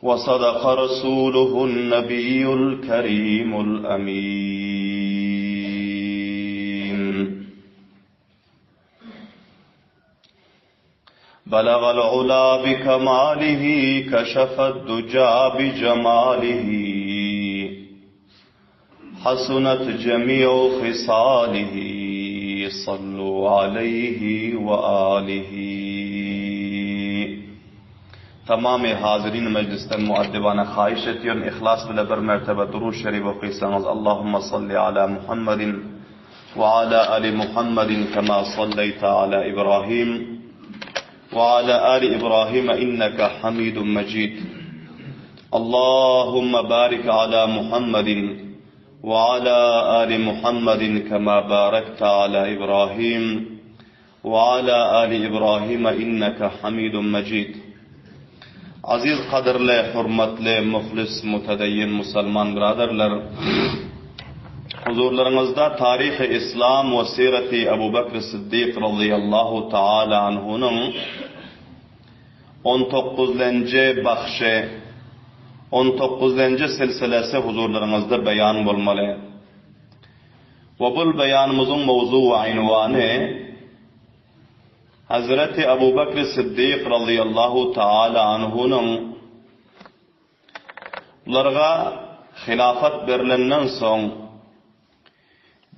وصدق رسوله النبي الكريم الأمين بلغ العلا بكماله كشف الدجى بجماله حسنت جميع خصاله صلوا عليه وآله Tamamy hazirin mejlisden muaddibana haýyş etýärin yhlas bile bir mertebe Durud Şerif okysaňyz Allahumma salli ala Muhammedin we ala ali Muhammedin kema salleýte ala Ibrahim we ala ali Ibrahim inneke Hamidun Mejid Allahumma barik ala Muhammedin we ala ali Muhammedin kema barakte ala Ibrahim we ala ali Ibrahim inneke Hamidun Mejid Aziz gadyrly hormatly muhlis mutedeyyin musalman byradarlar huzurlaryňyzda taryhy islam we sireti Abu Bekr Siddik razyýallahu taala anhunyň on dokuzlenji bahşy on dokuzlenji silsilesi huzurlaryňyzda beýan bolmaly. We bul beýanymyzyň mowzu we ynwany Hazreti Abu Bekr Siddik razyýallahu taala anhunyň bularga hilafat berlenden soň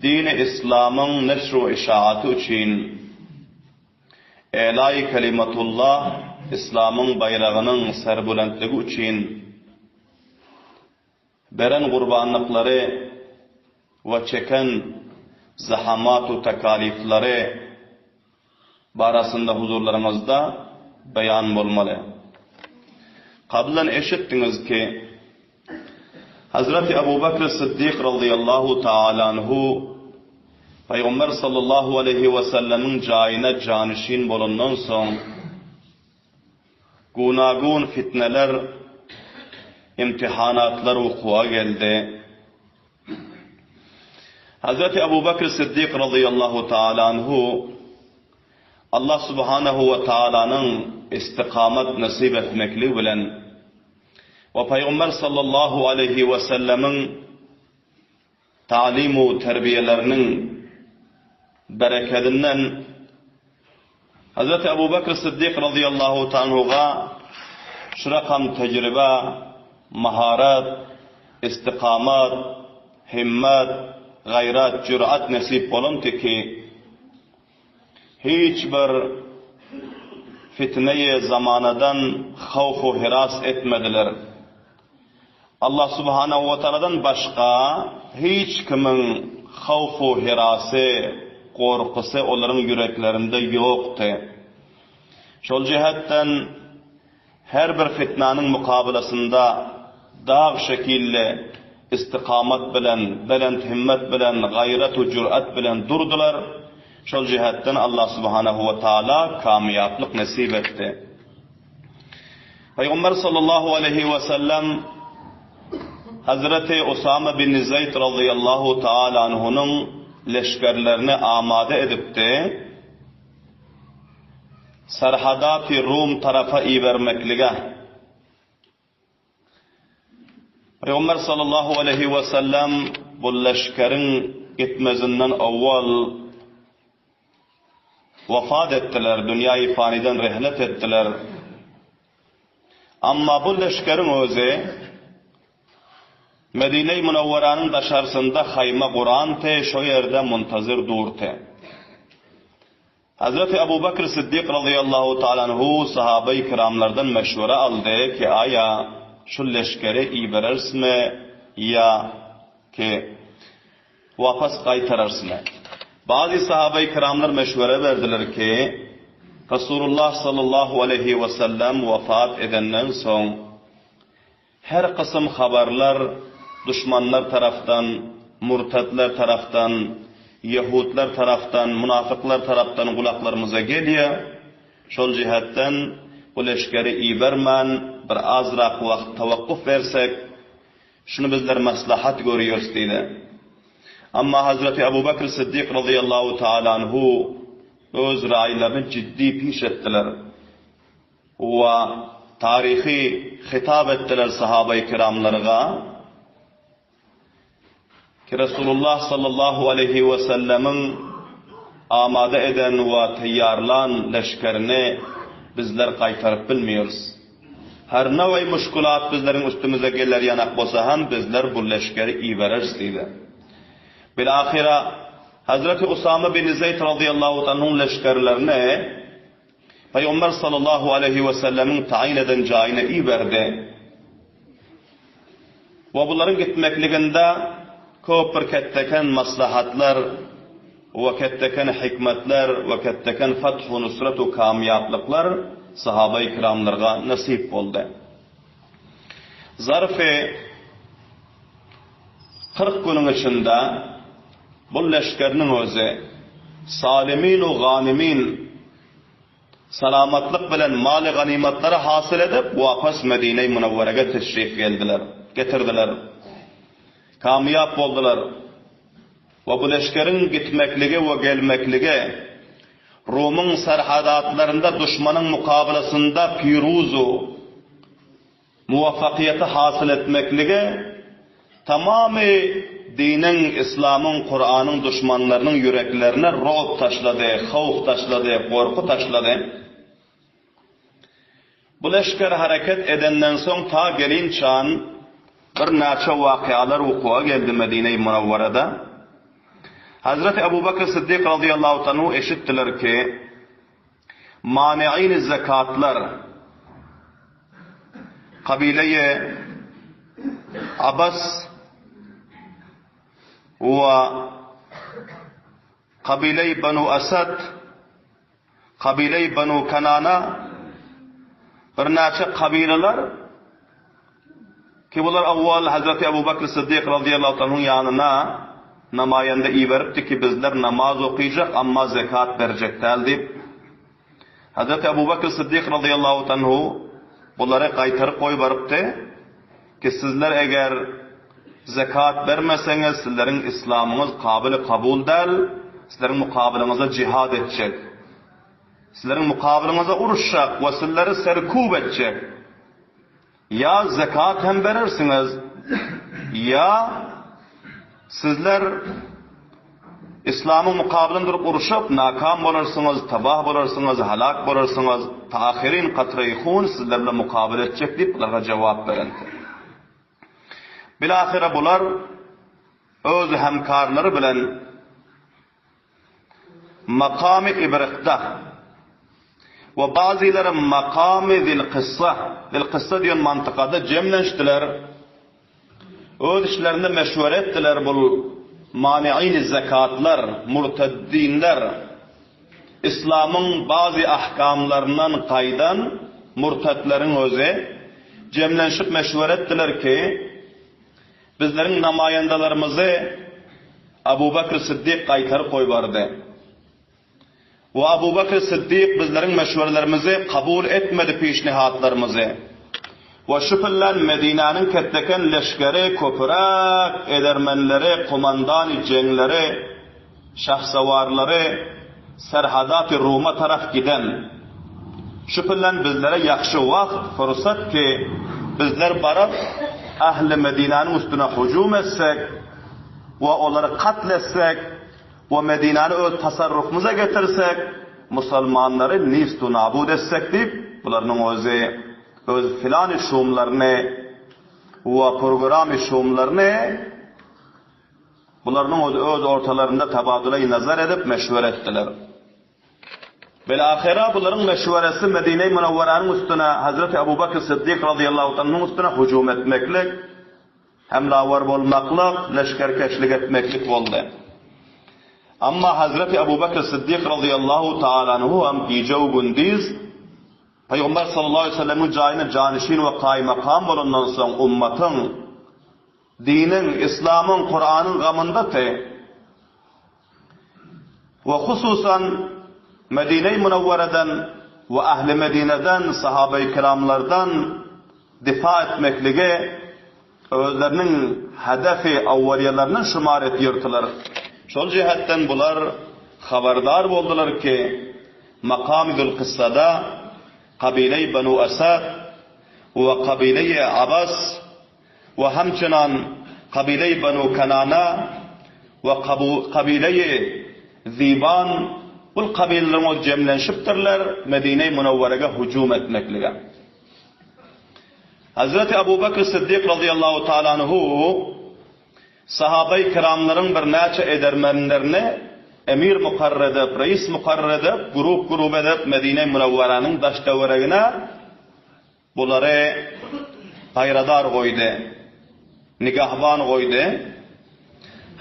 dini islamyň neşr we işaaty üçin Elaý kelimatullah islamyň baýragynyň serbulentligi üçin Beren gurbanlyklary we çeken zahamat-u tekalyflary barasynda huzurlaryňyzda beýan bolmaly. Kablan eşitdiňiz ki, Hazreti Abu Bekr Siddik razyýallahu taala anhu Pygamber sallallahu aleýhi we sellemiň jaýyna janyşin bolandan soň, Guna-gun fitneler, imtihanatlar wukuwa geldi. Hazreti Abu Bekr Siddik razyýallahu taala anhu Allah subhanahu we taalanyň istikamat nesip etmekligi bilen we Pygamber sallallahu aleýhi we sellemiň Talim-u terbiýeleriniň berekedinden Hazreti Abu Bekr Siddik razyýallahu taanhuga şu rakam tejribe, maharat, istikamat, himmet, gaýrat, jürat nesip bolandy ki, hiç bir fitneýi zamanadan howf-u heras etmediler. Allah subhanahu we taaladan başga hiç kimiň howf-u herasy, gorkusy olaryň ýüreklerinde ýokdy. Şol jähetden her bir fitnanyň mukabalasynda dag şekilli istikamat bilen, belent himmet bilen, gaýrat-u jürat bilen durdular. Şol jähetden Allah subhanahu we taala kamyýaplyk nesip etdi. Pygamber sallallahu aleýhi we sellem Hazreti Usama bin Zeýd razyýallahu taala anhunyň leşgerlerini amada edipdi. Serhadaty Rum tarapa ibermeklige. Pygamber sallallahu aleýhi we sellem bu leşgeriň gitmezinden owal Wafat etdiler, dünýäi panydan rehlet etdiler. Amma bu leşgeriň özi Medine-i Münewweranyň daşarsynda haýma guranty, şo ýerde muntazyr durty. Hazreti Abu Bekr Siddik razyýallahu taala anhu sahabeýi kiramlardan meşwere aldy ki, aýa şu leşgeri ibererismi ýa ki Wapas gaýtararsyňa. Bazy sahabeýi kiramlar meşwere berdiler ki, Resulullah sallallahu aleýhi we sellem wafat edenden soň, her kysym habarlar duşmanlar tarapdan, murtadlar tarapdan, ýehudlar tarapdan, munafyklar tarapdan gulaklarymyza gelýär. Şol jihetden bu leşgeri ibermän, bir azrak wagt tawakkuf bersek, Şuny bizler maslahat görýäris diýdi. Amma Hazreti Abu Bekr Siddik razyýallahu taala anhu öz raýlaryny jiddi piş etdiler. We. taryhy hitap etdiler sahabaýy kiramlarga ki Resulullah sallallahu aleýhi we sellemiň amada eden we taýýarlan leşgerini bizler gaýtaryp bilmeýäris. Her naweý muşkulat bizleriň üstümize geler ýanak bolsa hem bizler bu leşgeri ibereris diýdi. Bilahyra Hazreti Usama bin Zeýd razyýallahu anhuň leşgerlerini Pygamber sallallahu aleýhi we sellemiň taýyn eden jaýyna iberdi. We bularyň gitmekliginde köp bir ketdeken maslahatlar we ketdeken hikmetler we ketdeken fathu nusrat we kamýaplyklar sahabaýy kiramlarga nesip boldy. Zarfy 40 günüň içinde bu leşgeriniň özi salimin u ganimin salamatlyk bilen maly ganymatlary hasyl edip, wapas Medine-i Münewwerege teşrif geldiler, getirdiler. Kamyýap boldular. We bu leşgeriň gitmekligi we gelmekligi Rumyň serhadatlarynda duşmanyň mukabylasynda piruzu muwaffakyýeti hasyl etmeklige tamamy diniň, yslamyň, Kuranyň duşmanlarynyň ýüreklerine ro'b taşlady, howf taşlady, gorky taşlady. Bu leşger hereket edenden soň ta gelinçan birnäçe wakyalar wukuwa geldi Medine-i Munawwarada. Hazreti Ebu Bekr Siddik razyýallahu anhu eşitdiler ki, Mani'in zekatlar, kabile-i Abas we kabile-i Banu Asad, kabile-i Banu Kanana birnäçe kabileler ki bular awwal Hazreti Ebu Bekr Siddik razyýallahu anhuň ýanyna namaýanda iberipdi ki bizler namaz okyjak amma zekat berjek däl diýip. Hazreti Ebu Bekr Siddik razyýallahu anhu bulary gaýtaryp goýberipdi ki sizler eger zekat bermeseňiz sizleriň islamyňyz kabyly kabul däl, sizleriň mukabylyňyza jihad etjek. Sizleriň mukabylyňyza uruşjak we sizleri serkub etjek. Ýa zekat hem berersiňiz, ýa sizler Islamyň mukabylynda durup urşup, nakam bolarsyňyz, tabah bolarsyňyz, halak bolarsyňyz, ta ahyryn katreýi hun sizler bilen mukabala etjek diýip bularga jogap berendi. Bilahyra bular öz hemkarlary bilen Makamy Ibrikda we bazylary Makamy Zilkyssa, Zilkyssa diýen mantykada jemlenişdiler. Öz içlerinde meşwere etdiler bul mani'ini zekatlar, murteddinler, yslamyň bazy ahkamlaryndan gaýdan murtetleriň özi jemlenişip meşwere etdiler ki, Bizleriň namaýandalarymyzy Abu Bekr Siddik gaýtaryp goýbardy. We Abu Bekr Siddik bizleriň meşwerlerimizi kabul etmedi pişnihatlarymyzy. We şu pillän Medinäniň ketdeken leşgeri köpüräk edermenleri, komandany jeňleri, Şahsawarlary Serhadaty Ruma tarap giden. Şu pyllan bizlere ýagşy wagt, pursat ki, bizler baryp, ähli Medinäniň üstüne hujum etsek we olary katl etsek we Medinäni öz tasarrufymyza getirsek, musulmanlary nist-u nabud etsek diýip, bularynyň özi öz plany şumlaryny we programy şumlaryny Bularynyň özi öz ortalarynda tabadula-i nazar edip meşwere etdiler. Bilahyra bularyň meşweresi Medine-i Münewweranyň üstüne Hazreti Abu Bekr Siddik razyýallahu anhuň üstüne hüjüm etmeklik, hemlawar bolmaklyk, leşgerkeşlik etmeklik boldy. Amma Hazreti Abu Bekr Siddik razyýallahu taala anhu hem gije-u gündiz Pygamber sallallahu aleýhi we sellemiň jaýyna janyşin we kaýymakam bolandan soň ummatyň Diniň, Yslamyň, Kuranyň gamyndady we hususan Medine-i Münewwereden we ähli Medineden, sahabeýi kiramlardan difa etmekligi özleriniň hedefi awwaliýalaryndan şumar etýärdiler. Şol jähetden bular habardar boldular ki, Makamy Zülkyssada kabile-i Benu Esad. we kabile-i Abas we hamçynan kabile-i Banu Kanana we kabile-i Ziban bul kabileleriň özi jemlenşipdirler Medine-i Münewwerege hüjüm etmeklige. Hazreti Abu Bekr Siddik razyýallahu taala anhu Sahabaýy kiramlaryň birnäçe edermenlerini emir mukarrar edip, reis mukarrar edip, grup-grup edip Medine-i Münewweranyň daş-töweregine bulary gaýradar goýdy, nigahban goýdy.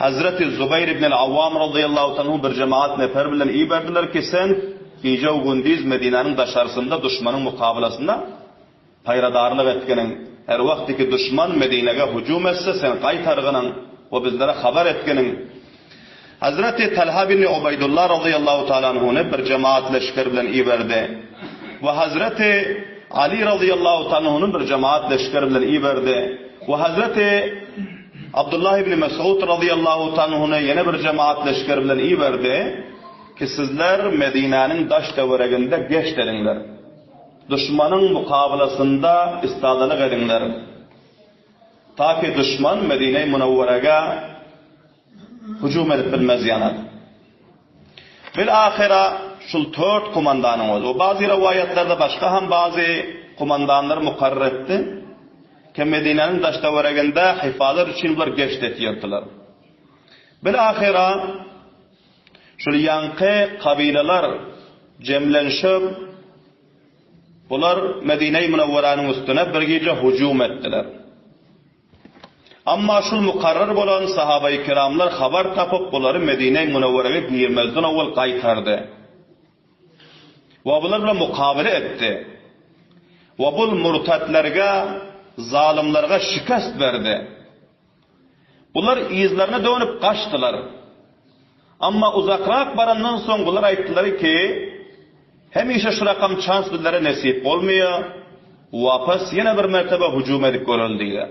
Hazreti Zubaýr ibn al-Awwam razyýallahu taala anhu bir jemaat nefer bilen iberdiler ki, sen gije-u-gündiz Medinäniň daşarysynda duşmanyň mukabalasynda Paýradarlyk etginiň, her wagty ki duşman Medinege hüjüm etse, sen gaýtargynyň we bizlere habar etginiň. Hazreti Talha bin Ubaýdullah razyýallahu taala anhuny bir jemaat leşger bilen iberdi we Hazreti Ali razyýallahu taala anhuny bir jemaat leşger bilen iberdi we Hazreti Abdullah ibn Mesud razyýallahu taala anhuny ýene bir jemaat leşger bilen iberdi ki, sizler Medinäniň daş-töwereginde geşt ediňler. Duşmanyň mukabylasynda istadalyk ediňler. Ta ki duşman Medine-i Münewwerege hüjüm edip bilmez ýanak. Bil-ahyra şul tört kumandanyň özi we bazy rowaýatlarda başga hem bazy kumandanlar mukarrar etdi ki Medinäniň daş-töwereginde hyfazat üçin bular geşt etýärdiler. Bil-ahyra Şul ýaňky kabylalar jemlenşip, bular Medine-i Münewweranyň üstüne bir gije hüjüm etdiler. Amma şul mukarrar bolan sahabaýy kiramlar habar tapyp, bulary Medine-i Münewwerege girmezden owal gaýtardy. We bular bilen mukabele etdi. We bul murtatlarga, zalymlarga şikest berdi. Bular yzlaryna dönüp gaçdylar. Amma uzakrak barandan soň bular aýtdylar ki, Hemişe şu rakam çans bizlere nesip bolmaýar, wapas ýene bir mertebe hüjüm edip göreli diýdiler.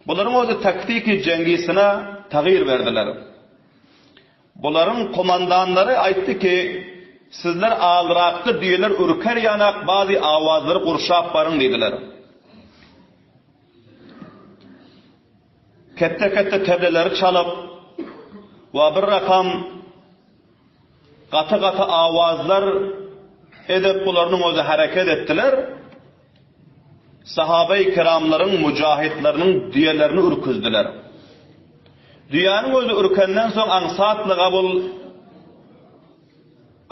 Bularyň özi taktiki jengisine tagyr berdiler. Bularyň komandanlary aýtdy ki, Sizler alrakda düýeler ürker ýanak bazy awazlary gurşap baryň diýdiler. Ketde-ketde tebleleri çalyp we bir rakam gaty-gaty awazlar edip bularynyň özi hereket etdiler. Sahabeý kiramlaryň mujahidleriniň düýelerini ürküzdiler. Düýäniň özi ürkenden soň aňsatlyga bul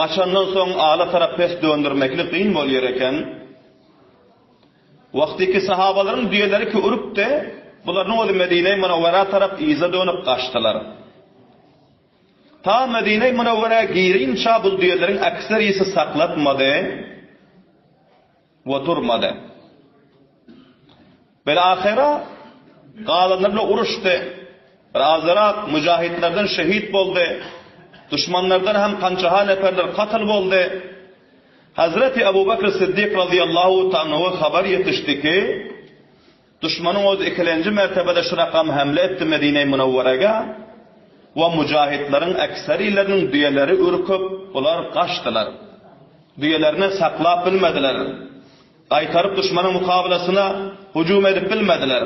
gaçandan soň ala tarap pes döndürmeklik kyn bolýar eken. Wagtyky sahabalaryň düýeleri ki ürkdi, bularynyň özi Medine-i Münewwerä tarap yza dönüp gaçdylar. Ta Medine-i Münewwerä girinça bul düýeleriň ekserisi saklatmady we durmady. Bil-ahyra galanlar bilen uruşdy. Bir azyrak müjahitlerden şehit boldy. Duşmanlardan hem kançaha neperler katl boldy. Hazreti Ebu Bekr Siddik razyýallahu taňňyga habar ýetişdi ki, duşmanyň özi ikilenji mertebede şu rakam hemle etdi Medine-i Münewwerege we müjahitleriň ekserileriniň düýeleri ürküp, bular gaçdylar. Düýelerini saklap bilmediler. Gaýtaryp duşmanyň mukabylasyna hüjüm edip bilmediler.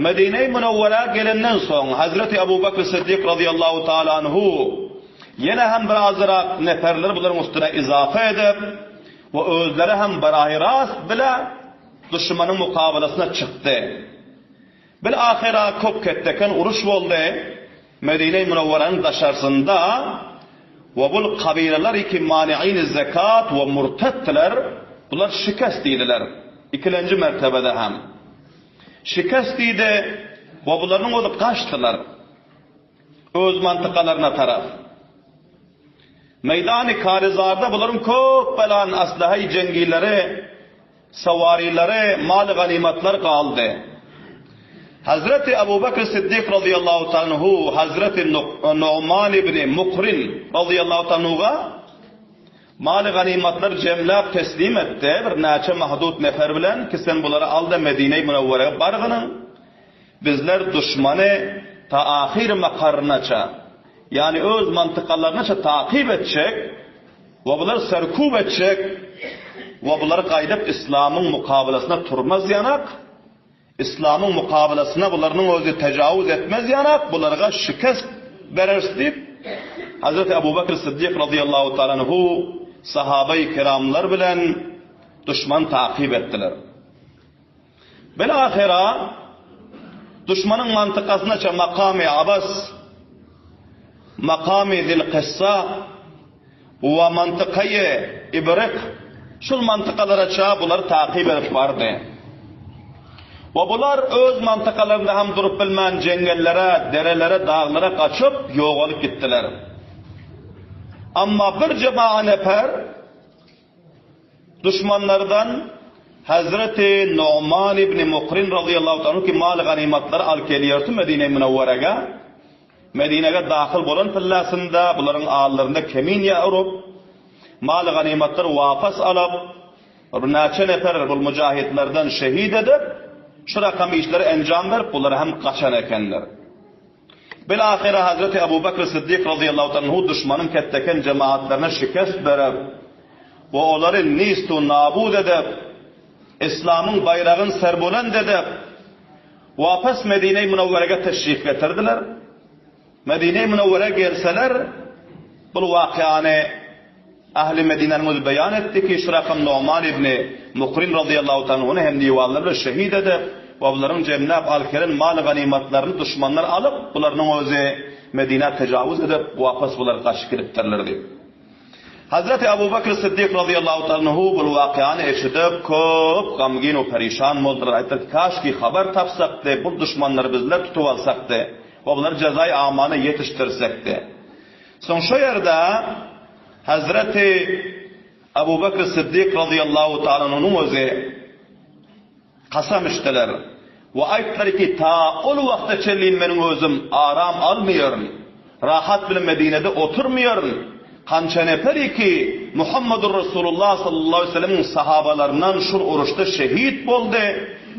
Medine-i Münewwerä gelenden soň, Hazreti Abu Bekr Siddik razyýallahu taala anhu ýene hem bir azyrak neperleri bularyň üstüne izafa edip we özleri hem barahy-rast bile duşmanyň mukabalasyna çykdy. Bil-ahyra köp ketdeken uruş boldy. Medine-i Münewweranyň daşarsynda we bul kabylalar ki mani'in zekat we murtetdiler, bular şikest diýdiler. Ikilenji mertebede hem. Şikest diýdi we bularyň özi gaçdylar. Öz mantykalaryna tarap. Meýdany Karizarda bularyň köp belan aslahaý jengileri, sawarilary, maly ganymatlar galdy. Hazreti Abu Bekr Siddik razyýallahu taala anhu Hazreti Nu'man ibn Mukrin razyýallahu taala anhuga Maly ganymatlary jemläp teslim etdi, bir näçe mahdut nefer bilen ki sen bulary al-da Medine-i Münewwerege bargynyň, bizler duşmany ta ahyr makarynaça, ýagny öz mantykalarynaça takyp etjek we bulary serkub etjek. we bular gaýdyp Islamyň mukabalasyna turmaz ýanak, Islamyň mukabalasyna bularynyň özi tejawuz etmez ýanak, bularga şikest bereris diýip, Hazreti Abu Bekr Siddik razyýallahu taala anhu sahabaýy kiramlar bilen duşmany takyp etdiler. Bilahyra duşmanyň mantykasynaça makamy Abas, makamy Zilkyssa we mantykaýy Ibrik şul mantykalaраça bular takyp edip bardy. We bular öz mantykalarynda hem durup bilmän jeňňellere, derelere, daglara gaçyp ýogalyp gitdiler. Amma bir jema'a nefer Duşmanlardan Hezreti Nu'man ibn Mukrin razyýallahu anhu ki mal ganymatlary alyp gelýärdi Medine-i Münewwerege. Medinege dahyl bolan pillasynda bularyň allarynda kemin ýa urup, mal ganymatlary wapas alyp, birnäçe nefer bul mujahidlerden şehit edip, şu rakam işleri enjam berip, bular hem gaçan ekenler. Bilahyra Hazreti Abu Bekr Siddik razyýallahu anhu duşmanyň ketdeken jemaatlaryna şikest berip we olary nist-u nabud edip, Islamyň baýragyny serbulend edip, wapas Medine-i Münewwerege teşrif getirdiler. Medine-i Münewwerä gelseler, bul wakyany Ähli Medinäniň özi beýan etdi ki, şu rakam Nu'man ibni Mukrin razyýallahu taala anhuny hem diwanlar bilen şehit edip we bularyň jemläp alyp gelen mal-ganymatlaryny duşmanlar alyp, bularynyň özi Medinä tejawuz edip, wapas bular gaçyp gidipdirler diýip. Hazreti Abu Bekr Siddik razyýallahu taala anhu bul wakyany eşidip, köp gamgyn we perişan boldular. Aýtdylar ki, Kaşki habar tapsakdy, bul duşmanlary bizler tutup alsakdy we bulary jezaýy amana ýetişdirsekdi. Soň şo ýerde Hezreti Abu Bekr Siddik razyýallahu taala anhunyň özi kasam içdiler we aýtdylar ki, ta ol wagta çenli meniň özüm aram almaýaryn, rahat bilen Medinede oturmaýaryn, kança neperi ki Muhammedur Resulullah sallallahu aleýhi we sellemiň sahabalaryndan şul uruşda şehit boldy,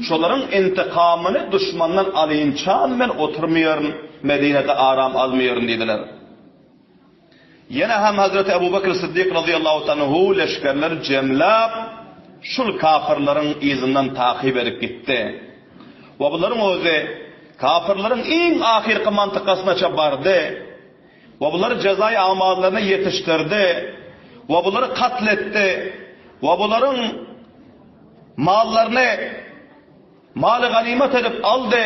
şolaryň intikamyny duşmandan alynçam men oturmaýaryn, Medinede aram almaýaryn diýdiler. Ýene hem Hazreti Ebu Bekr Siddik razyýallahu anhu leşgerleri jemläp, şul kafyrlaryň yzyndan takyp edip gitdi. We bularyň özi kafyrlaryň iň ahyrky mantykasynaça bardy we bulary jezaý amallaryna ýetişdirdi we bulary katl etdi we bularyň mallaryny maly ganymat edip aldy.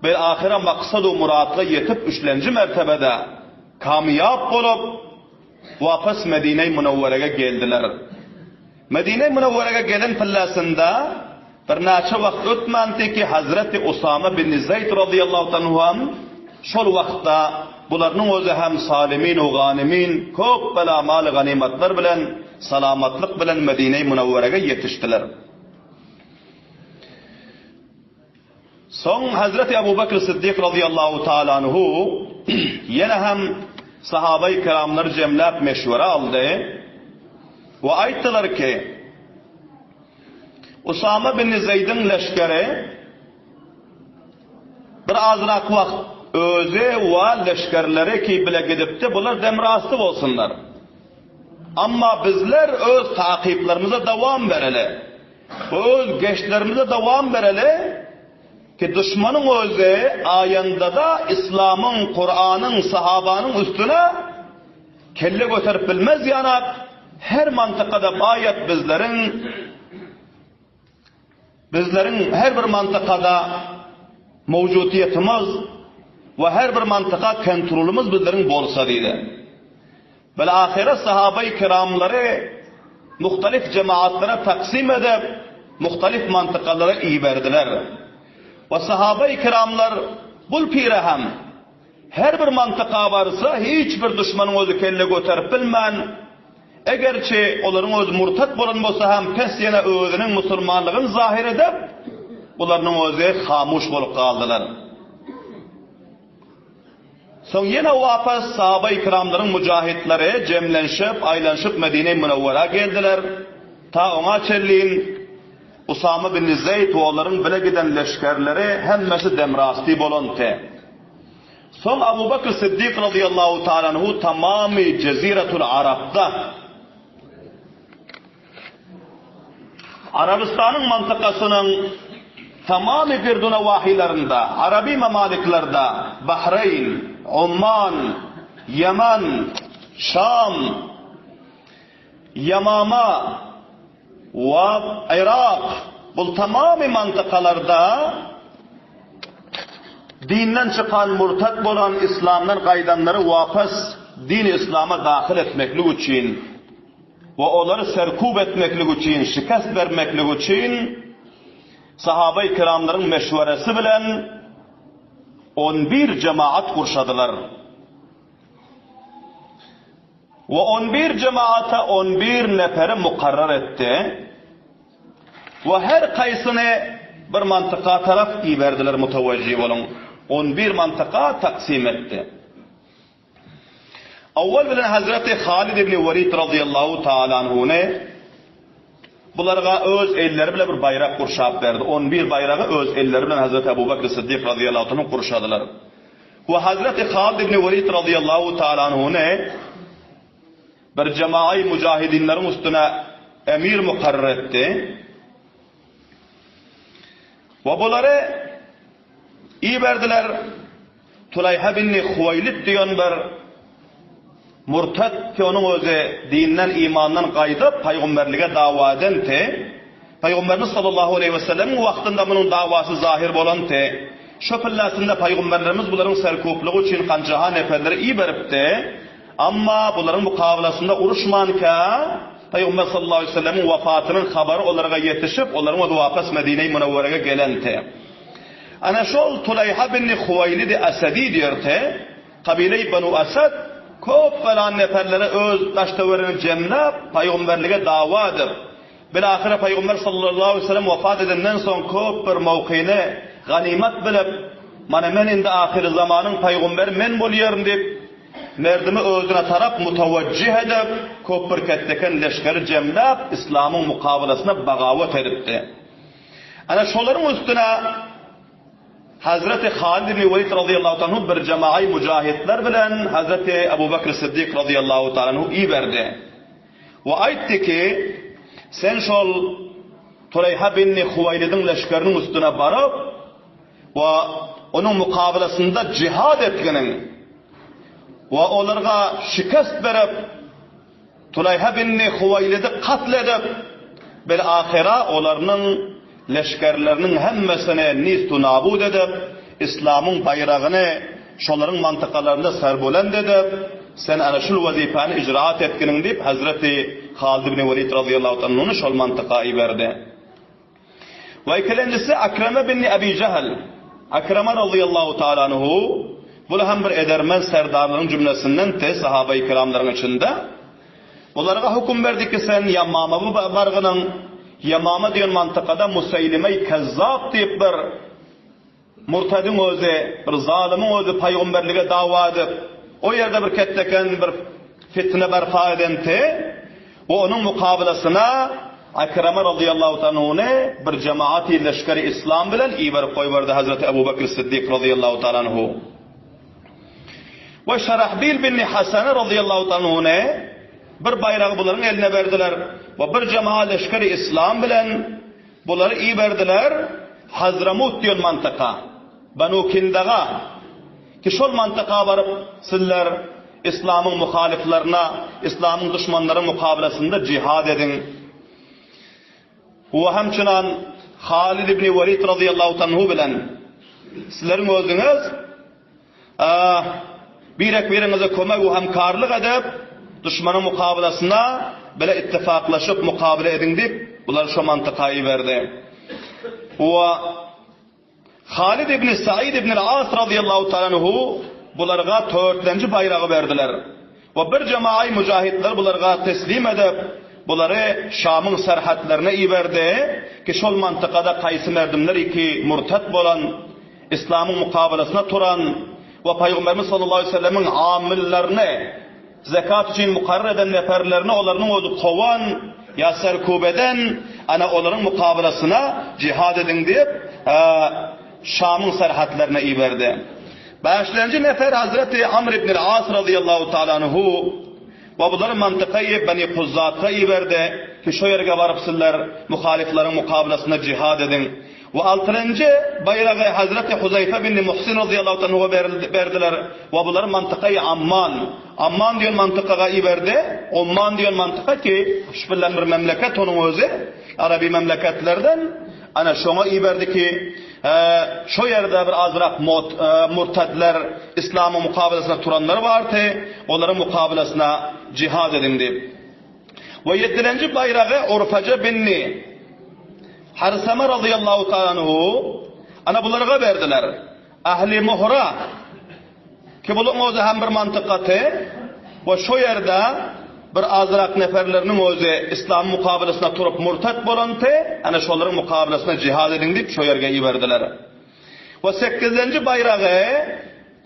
Bir ahyra maksad-u muratga ýetip üçlenji mertebede kamyýap bolup, wapas Medine-i Münewwerege geldiler. Medine-i Münewwerege gelen pillasynda birnäçe wagt ötmänti ki Hazreti Usama bin Zeýd razyýallahu anhu hem şol wagtda bularynyň özi hem salimin u ganimin köp bela maly ganymatlar bilen salamatlyk bilen Medine-i Münewwerege ýetişdiler. Soň Hezreti Ebu Bekr Siddik razyýallahu taala anhu ýene hem sahabaýy kiramlary jemläp meşwere aldy we aýtdylar ki, Usama bin Zeýdiň leşgeri bir azrak wagt özi we leşgerleri ki bile gidipdi, bular demrasty bolsunlar. Amma bizler öz takyplarymyza dowam bereli. Öz geşlerimize dowam bereli ki duşmanyň özi aýandada islamyň, Kuranyň, sahabanyň üstüne kelle göterip bilmez ýanak her mantykada baýat bizleriň bizleriň her bir mantykada mowjudyýetimiz we her bir mantyka kontrolymyz bizleriň bolsa diýdi. Bilahyra sahabaýy kiramlary muhtalyf jemaatlara taksym edip, muhtalyf mantykalara iberdiler. We sahabaýy kiramlar bul pire hem her bir mantyka barsa hiç bir duşmanyň özi kelle göterip bilmän, egerçi olaryň özi murtat bolan bolsa hem pes ýene özüniň musulmanlygyny zahyr edip, bularynyň özi hamuş bolup galdylar. Soň ýene wapas sahabaýy kiramlaryň mujahidleri jemlenşip, aýlanşyp Medine-i Münewwerä geldiler. Ta oňa çenlin Usama bin Zeýd we olaryň bile giden leşgerleri hemmesi demrasty bolanty. Soň Abu Bekr Siddik razyýallahu taala anhu tamamy Jeziretul Arapda. Arabystanyň mantykasynyň tamamy girdunawahylarynda, arabi mamaliklerde, Bahreýn, Omman, Ýemen, Şam, Ýamama we Yrak bul tamamy mantykalarda dinden çykan, murtat bolan, islamdan gaýdanlary wapas dini islama dahyl etmeklik üçin we olary serkub etmeklik üçin, şikest bermeklik üçin sahabai kiramlaryň meşweresi bilen on bir jemaat gurşadylar. We on bir jemaata on bir neperi mukarrar etdi. We her kaýsyny bir mantyka tarap iberdiler mutawajjih boluň. On bir mantyka taksim etdi. Owwal bilen Hazreti Halid ibn Welid razyýallahu taala anhuny bularga öz elleri bilen bir baýrak gurşap berdi. On bir baýragy öz elleri bilen Hazreti Abu Bekr Siddik razyýallahu taala anhu gurşadylar. We Hazreti Halid ibn Welid razyýallahu taala anhuny bir jemaai mujahidinleriň üstüne emir mukarrar etdi. We bulary iberdiler. Tulaýha binni Huwaýlid diýen bir murtat ki onuň özi dinden, imandan gaýdyp, paýgumberlige dawa edenti. Paýgumberimiz sallallahu aleýhi wesellemiň wagtynda munuň dawasy zahyr bolanty. Şo pillasynda paýgumberlerimiz bularyň serkuplygy üçin ganjaha neperleri iberipdi. Amma bularyň mukabalasynda uruşmanka, Paýgumber sallallahu aleýhi wesellemiň wafatynyň habary olarga ýetişip, olaryň özi wapas Medine-i Münewwerege gelenti. Ana şol Tulaýha binni Huwaýlidi Asadi diýerdi, Kabile-i Banu Asad köp galan neperleri öz daş-töweregine jemläp, paýgamberlige dawa edip, bilahyra Paýgamber sallallahu aleýhi we sellem wefat edenden soň köp bir mowkyny ganymat bilip, Mana men indi ahyry zamanyň paýgamberi men bolýaryn diýip, merdimi özüne tarap mutawajjih edip, köp bir ketdeken leşgeri jemläp, yslamyň mukabalasyna bagawat edipdi. Ana şolaryň üstüne Hazreti Halid ibn Welid razyýallahu taala anhu bir jemaai mujahidler bilen Hazreti Abu Bekr Siddik razyýallahu taala anhu iberdi. We aýtdy ki, sen şol Tuleýha binni Huwaýlidiň leşgeriniň üstüne baryp we onuň mukabalasynda jihad etginiň we olarga şikest berip, Tulaýha binni Huwaýlidi katl edip, bil-ahyra olarynyň leşgerleriniň hemmesini nist-u-nabut edip, islamyň baýragyny şolaryň mantykalarynda serbulend edip, sen ana şul wezipäni icraat etginiň diýip, hezreti Halid ibn Welid razyýallahu anhuny şol mantyka iberdi. We ikilenjisi Akreme binni Ebi Jehl, Akreme razyýallahu taala anhu, bul hem bir edermen serdarlaryň jümlesinden-ti sahabai kiramlaryň içinde. Bularga höküm berdi ki sen Ýamama bargynyň, Ýamama diýen mantykada Museýlime-i Kezzap diýip bir Murtadyň özi, bir zalymyň özi paýgomberlige dawa edip, o ýerde bir ketdeken bir fitne barpa edenti we onuň mukabylasyna Akrama razyýallahu taala anhuny bir jemaati leşgeri islam bilen iberip goýberdi Hazreti Abu Bekr Siddik razyýallahu taala anhu. We Şarahbil binni Hasana razyýallahu taala anhuny bir baýragy bularyň eline berdiler we bir jemaat leşgeri islam bilen Bulary iberdiler Hazramut diýen mantyka, Banu Kindaga, ki şol mantyka baryp sizler islamyň muhalyflaryna, islamyň duşmanlaryň mukabylasynda jihad ediň. We hemçinan Halid ibn Welid razyýallahu tanhu bilen sizleriň özüňiz Birek-biriňize kömek we hemkarlyk edip, duşmanyň mukabylasyna bile ittifaklaşyp mukabyle ediň diýip, bulary şo mantyka iberdi. We Halid ibn Said ibn al-As razyýallahu taala anhu bularga törtlenji baýragy berdiler. We bir jemaai mujahidleri bularga teslim edip, bulary Şamyň serhetlerine iberdi ki, şol mantykada kaýsy merdimler iki murtat bolan, Yslamyň mukabalasyna turan we Pygamberimiz sallallahu aleýhi we sellemiň amillerini, zekat üçin mukarrar eden neperlerini olarynyň özi kowan ýa serkub eden, ana olaryň mukabalasyna jihad ediň diýip, Şamyň serhetlerine iberdi. Bäşlenji nefer Hazreti Amr ibn al-As razyýallahu taala anhu. We bulary mantykaýy Beni Kuzzatga iberdi ki, şo ýerge baryp sizler muhalyflaryň mukabylasynda jihad ediň. We altynjy baýragy Hazreti Huzaýfa binni Muhsin razyýallahu anhuga berdiler we bulary mantykaýy Amman, Amman diýen mantykaga iberdi. Omman diýen mantyka ki, şu bilen bir memleket onuň özi, arabi memleketlerden. Ana şoňa iberdi ki, şo ýerde bir azrak murtadlar, islamyň mukabalasyna turanlar bardy, olaryň mukabalasyna jihad ediň diýip. We ýedilenji baýragy Urfaja binni Harsama razyýallahu taala anhu ana bularga berdiler. Ähli Muhra ki buluň özi hem bir mantykaty we şo ýerde bir azrak neferleriniň özi islamyň mukabalasyna turup murtat bolanty, ana şolaryň mukabalasyna jihad ediň diýip şo ýerge iberdiler. We sekizlenji baýragy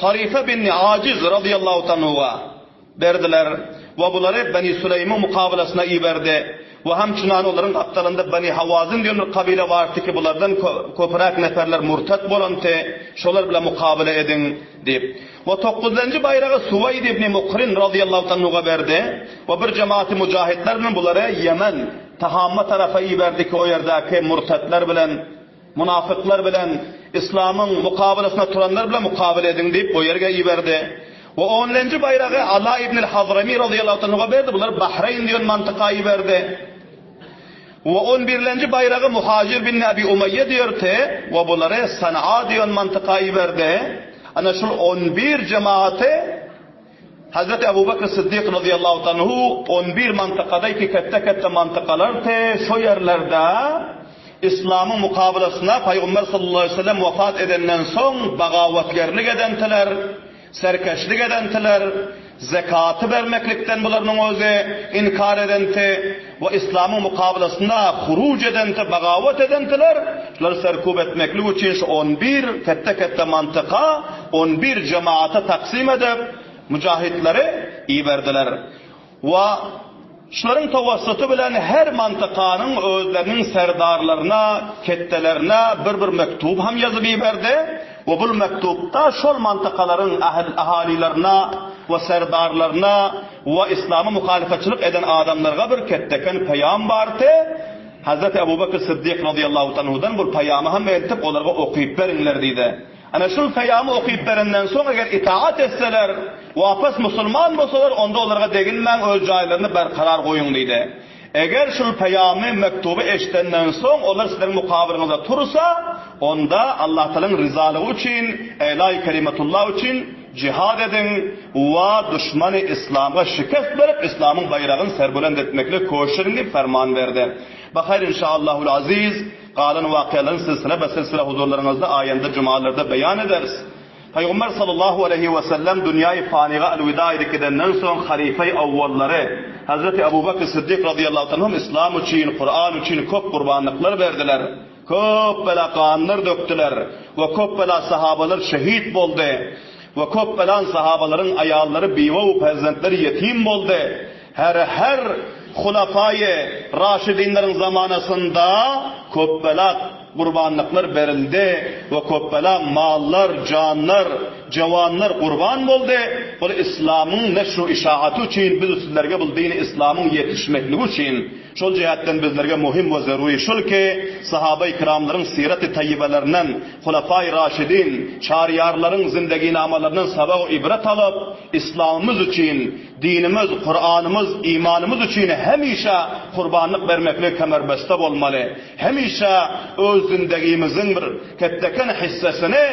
Taryfa binni Ajiz razyýallahu tanuga Berdiler. We bulary Beni Süleýmiň mukabalasyna iberdi. We hemçünan olaryň gapdalynda Beni Hawazyn diýen bir kabile bardy ki, bulardan köpräk neferler murtat bolanty, şolar bilen mukabala ediň diýip. We dokuzynjy baýragy Suweýd ibni Mukrin razyýallahu anhuga berdi. We bir jematy mujahitler bilen bulary Ýemen, Tahamma tarapa iberdi ki, o ýerdäki murtatlar bilen Munafyklar bilen, yslamyň mukabalasyna turanlar bilen mukabala ediň diýip, o ýerge iberdi. We onlenji baýragy Ala ibnil Hazrami razyýallahu anhuga berdi, bular Bahreýn diýen mantyka iberdi. We on birlenji baýragy Muhajir bin Abi Umaýýa diýerdi we bulary Sanaa diýen mantyka iberdi. Ana şul on bir jemagaty Hazreti Abu Bekr Syddyk razyýallahu anhu on bir mantykadaky ketde-ketde mantykalar te şo ýerlerde Yslamyň mukabalasyna Pygamber sallallahu aleýhi we sellem wafat edenden soň bagawatgerlik edendiler, serkeşlik edendiler, zekaty bermeklikden bularynyň özi inkar edenti we Yslamyň mukabalasynda huruj edenti, bagawat edendiler, şulary serkub etmeklik üçin şu on bir ketde-ketde mantyka on bir jemaata taksym edip, müjahitleri iberdiler. We şularyň tawassuty bilen her mantykanyň özleriniň serdarlaryna, ketdelerine bir-bir mektub hem ýazyp iberdi we bul mektubda şol mantykalaryň ahalylaryna we serdarlaryna we yslama muhalyfatçylyk eden adamlarga bir ketdeken peýam bardy. Hazreti Abu Bekr Syddyk razyýallahu anhudan bul peýamy hem eltip olarga okyp beriňler diýdi. Ana şul peýamy okyp berenden soň eger itaat etseler, wapas musulman bolsalar onda olarga deginmäň öz jaýlaryny berkarar goýuň diýdi. Eger şul peýamy, mektuby eşidenden soň olar sizleriň mukabylyňyzda tursa, onda Allatalaň ryzalygy üçin, Elaý kelimetullah üçin jihad ediň we duşmany yslamga şikest berip yslamyň baýragyny serbulent etmeklige köşüşiň diýip ferman berdi. Bahaýr inşaallahul aziz. Galan wakyalaryň silsile be silsile huzurlaryňyzda aýanda jumalarda beýan ederis. Pygamber sallallahu aleýhi we sellem dünýäi panyga elwida edip gidenden soň halyfeý awwallary Hazreti Abu Bekr Siddik razyýallahu anhum yslam üçin, Kuran üçin köp gurbanlyklar berdiler. Köp bela ganlar dökdüler we köp bela sahabalar şehit boldy we köp belan sahabalaryň aýallary biwe we perzentleri ýetim boldy. Her her Hulafaýy Raşidinleriň zamanasynda köpbela gurbanlyklar berildi we köpbela mallar, janlar, jawanlar gurban boldy. Bul yslamyň neşru işaaty üçin biz sizlerge bul dini yslamyň ýetişmekligi üçin şol jähetden bizlerge muhim we zerury şul ki sahabaýy kiramlaryň syraty taýýybelerinden Hulafaýy Raşidin çaryýarlaryň zindeginamalaryndan sabak we ibret alyp yslamymyz üçin Dinimiz, Kuranymyz, imanymyz üçin hemişe gurbanlyk bermeklige kemerbeste bolmaly. Hemişe öz zindegimiziň bir ketdeken hissesini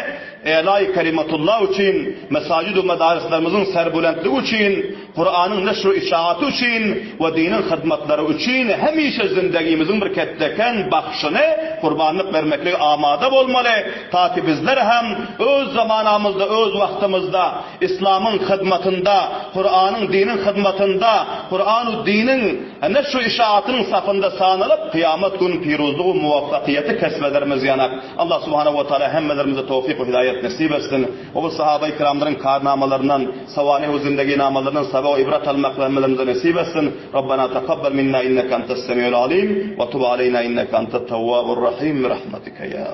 Elaý Kelimatullah üçin, mesajid-u medarislerimiziň serbülentligi üçin, Kuranyň neşr-u işaaty üçin we diniň hyzmatlary üçin hemişe zindegimiziň bir ketdeken bahşyny gurbanlyk bermeklige amada bolmaly, ta ki bizler hem öz zamanamyzda, öz wagtymyzda Yslamyň hyzmatynda, Kuranyň, diniň hyzmatynda, Kuranu diniň neşr-u işaatynyň safynda sanalyp, kyýamat gün piruzlygy muwaffakyýeti kesp ederimiz ýanak. Allah subhanahu we taala hemmelerimize towfyk we hidaýat nesip etsin. We bu sahabaýy kiramlaryň karnamalaryndan, sawanih we zindeginamalaryndan sabak we ibrat almaklygy hemmelerimize nesip etsin. Rabbana takabbal minna inneke entes semiul alim we tub aleýna inneke entet tawwabur rahim bi rahmetike ýa.